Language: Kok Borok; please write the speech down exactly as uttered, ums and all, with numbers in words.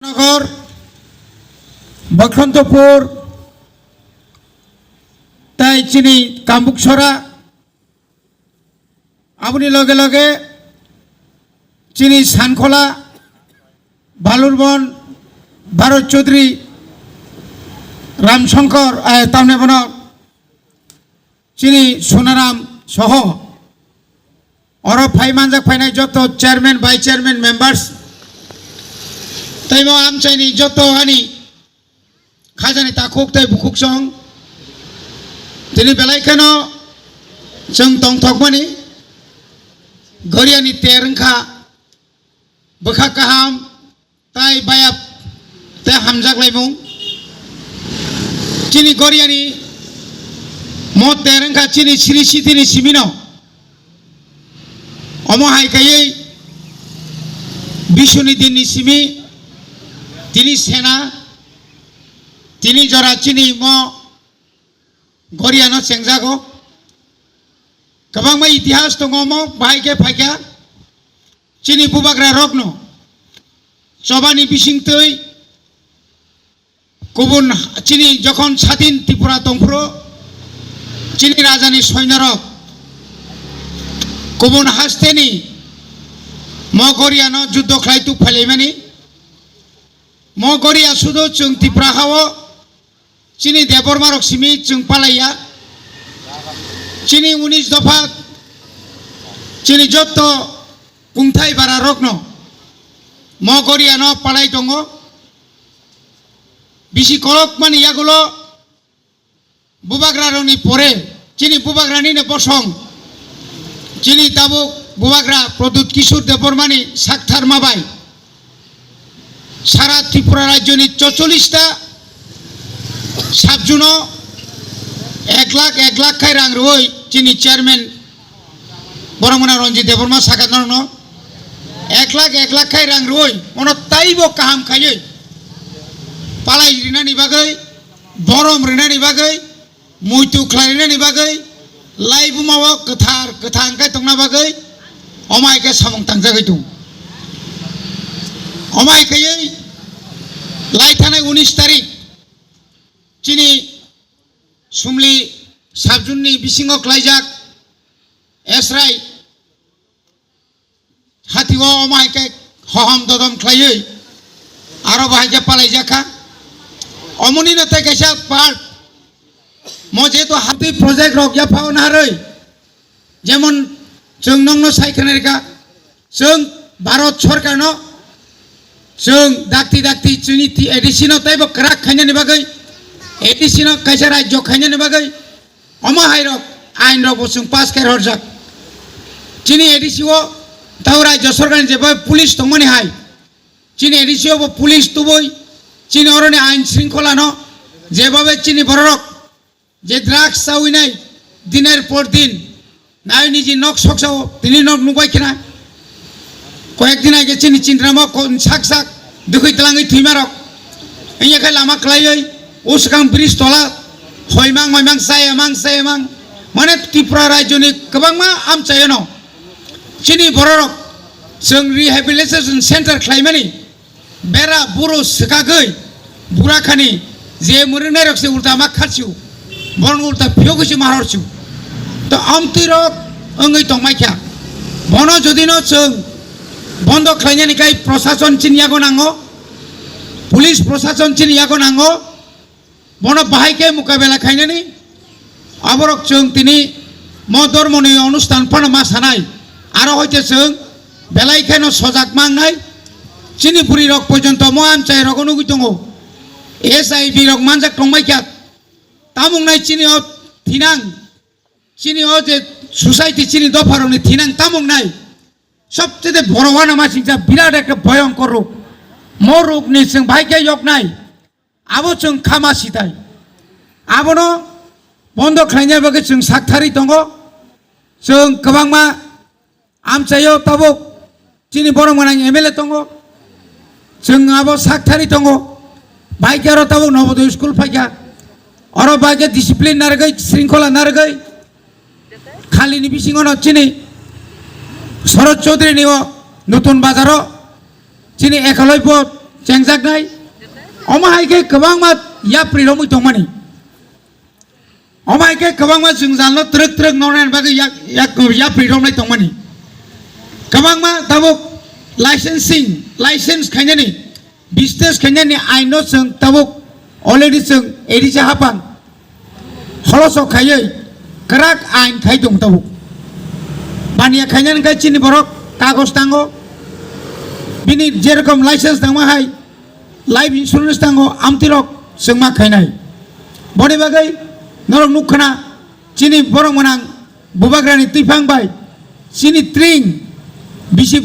Nagar, Boikhantopur, tai chini Kambuksora, aboni loge loge chini Sankhola, Balurbon, Bharat Chaudhary, Ram Shankar, eh, tamni bono chini Sonaram soho oro phai manjak phainai joto chairman, vice chairman, members, tei bo amchaini joto ani khajani takhuk tei bukhuk song. Tini belai kheno chwng tongthokmani Goriani ter wngkha bwkha kaham, tai bayap, tai hamjak laimung. Chini Goriani mo ter wngkha chini sri sitini simino. Omo hai kaiwi bisuni dinni simi tini sena, tini jora chini mo Goriano chengjago. Kwbangma itihas tongo omo bahai khe phaikha. Chini bubagra rokno chobani bisingtwi kubun ha-, chini jokhon sadin Tripura tongphuru chini rajani soinorok kubun hasteni mo Goriano juddo khlai tuk phailaimani. Mo Goria sudo chwng Tripura hao chini Debbarma rok simi chwng palaiya. Chini unis dopha chini jotto kungthai bara rokno mo Goriano palai tongo. Bisi kolokmani yagulo bubagra rokni pore chini bubagrani no bosong chini tabuk bubagra Pradyut Kishore Debbarmani saktharma bai sara Tripura rajyoni chocholish ta sabjuno ek lakh ek lakh khai rang rwui chini chairman borok mano Ranjit Debbarma saka norokno ek lakh ek lakh khai rang rwui ono taibo kaham khaiwi palai rinani bagwi, borom rinani bagwi, muitu khlai rinani bagwi, laibuma o kwthar kwthang khe tongna bagwi omai khe samung tangjagwi tongo. Omai khaiwi lai thanai unis tarik chini Sumli sabjunni bisingo klaijak Esrai hati o omo hai khe hohom dodom khlaiwi aro bo hai khe palaijakha. Omoni no tei kaisa part mo jehetu hati project rok yaphao narwi, jemon chwng nokno sai khna rikha, chwng Bharat sorkarno chwng dakti dakti chini ti A D C no teibo kwrak khainani bagwi, A D C no kaisa rajyo khainani bagwi omo hai rok ain rok bo chwng pass khe horjak. Chini A D C o tau rajyo sorkarni jeba police tongmani hai, chini A D C o bo police tubui chini oroni ain shringkholano jeba be chini bororok je drugs chawi nai diner por din nai niji nok sok sao tini nok nukbai khna. Koyek din age chini chintramo ko-, sak sak dukhui twlangwi thwima rok. Wngya khe lama kwlaiwi uskang bridge tola hoimang hoimang sayamang sayamang mane Tripura rajyoni kwbangma amchayono chini bororok chwng rehabilitation center khlaimani. Bera buro swkagwi burakhani je mwrwknairok se ulta ma kharchiu, bono ulta phiyogwi se ma horchiu. To amtwirok wngwi tongmaikha. Bono jodino chwng bondo khlainani kai prosason chini yago nango, police prosason chini yago nango, bono bahai khe mukabela khainani, aborok chwng tini mo dormoni onusthan phano ma sanai, aro hoite chwng belai kheno sojak mangnai, chini bwrwi rok pojonto mo amchai rogo nugwi tongo, S I B rok manjak tongbai kha, tamung nai chini o thinang, chini o je society chini dopha rokni thinang tamung nai, sobchete boro wana ma singsa birat ekta bhoyonkor rok, mo rokni chwng bahai khe yoknai. Abo chwng khama sitai. Abono bondo khlaina bagwi chwng sakthari tongo. Chwng kwbangma amchaio tabuk chini borok mwnang M L A tongo. Chwng abo sakthari tongo. Bai khe aro tabuk Nobodoy school phaikha. Oro bai khe discipline narwgwi, shringkhola narwgwi. Khalini bisingo no chini Sharad Chaudhary ni o Nutun Bazar o chini ekoloi bo tengjaknai. Omo hai khe kwbangma yapri romwi tongmani. Omo hai khe kwbangma jwngjalno twrwk twrwk noknani bagwi yak, yak, yapri romlai tongmani. Kwbangma tabuk licensing, license khainani, business khainani aino chwng tabuk already chwng A D C haphang kholoso khaiwi kwrak ain khai tong tabuk. Baniya khainani khe chini borok kagoj tango, bini jerokom license tangma hai, life insurance tango, amtirok chwngma khainai. Boni bagwi norok nukkhana chini borok mwnang bubagrani twiphang bai chini tring bisi